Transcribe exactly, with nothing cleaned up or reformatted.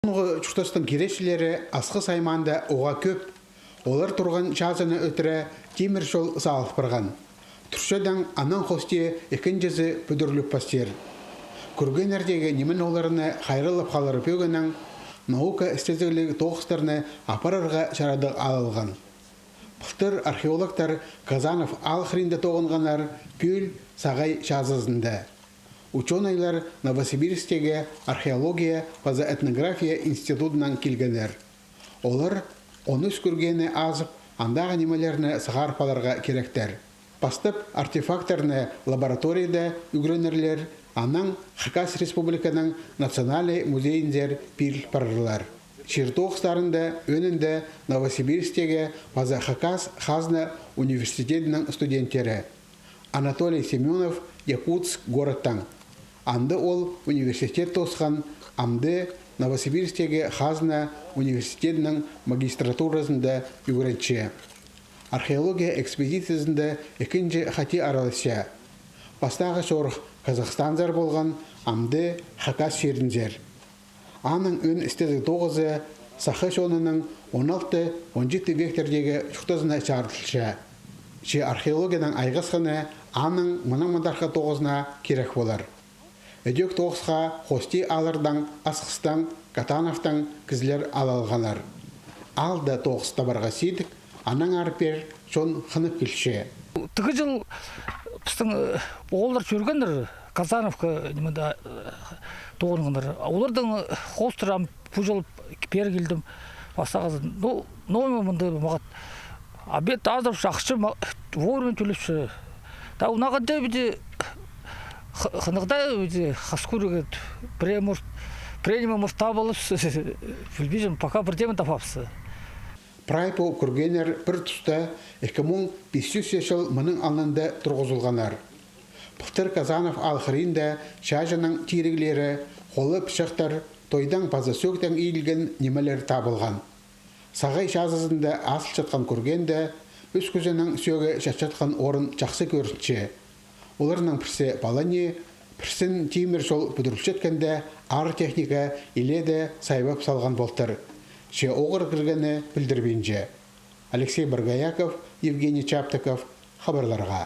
Соонғы чуртастың киречілері Асхыс аймаанда уғаа кӧп. Олар турған чазыны ӧтіре тимір чол салыл парған. Турчадаң анаң хости ікінҷізі пӱдіріліп пастир. Кӧргеннердегі ниме оларны хайраллап халар пӧгінең, наука істезігліг тоғыстарны апарарға чарадығ алылған. Пылтыр археологтар Казанов аал хыринда тоғынғаннар пӱӱл Сағай чазызында. Учёныйлар Новосибирсктегі археология паза этнография институдынаң килгеннер. Олар он ӱс кӧргені азып, андағы нимелерні сығарып аларға киректер. Пастап артефакттарны лабораторияда ӱгренерлер, анаң Хакас Республиканың Национальный музейінзер пиріл парарлар. Чир тоғыстарында ӧӧнінде Новосибирсктегі паза Хакас хазна университедінің студенттері. Анатолий Семёнов Якутск городтаң. Анда ол университет тоосхан, амды Новосибирсктегі хазна университедінің магистратуразында ӱгренче. Археология экспедициязында ікінҷі хати араласча. Пастағы чорых Казахстанзар полған, амды Хакас чирінзер. Аның ӧӧн істезіг тоғызы саха чонының он алты, он читі вектердегі чуртазына чарыдылча. Че археологияның айғасханы аның мынаң мындархы тоғызына кирек полар. Ідӧк тоғысха хости ааллардаң, Асхыстаң, Катановтаң кізілер алылғаннар. Аалда тоғыс табарға сидік, аннаңар пеер чон хынып килче. Тігі чыл пістің, э, ооллар чӧргеннер, Казановка, ниме, да, э, тоғынғаннар. Оларның, э, хоостыра ам пу чыл пеер килдім. Пастағызын. Ну, номер мында мағат. Обед азыр чахсы, ма-, вовремя тӧлепче. Та унағада піди х-, хынығда піди хас кӧрігі премурт, премия мурт табылып, пілбинчем, пока пірдеме таппапсың. Прай пу кӧргеннер пір туста ікі муң пис чӱс чыл мының алнында турғызылғаннар. Пылтыр Казанов аал хыринда чааҷының тиріглері, холы пычахтар, тойдаң паза сӧӧктең иділген нимелер табылған. Сағай чазызында азылчатхан кӧргенде, ӱс кӱзенің сӧӧгі чатчатхан орын чахсы кӧрінче. Оларның пірсі паланиин, пірсін тимір чол пӱдірілчеткенде аар техника илееде сайбап салған полтыр. Че оғыр кіргені пілдірбинче. Алексей Боргояков, Евгений Чаптыков, хабарларға.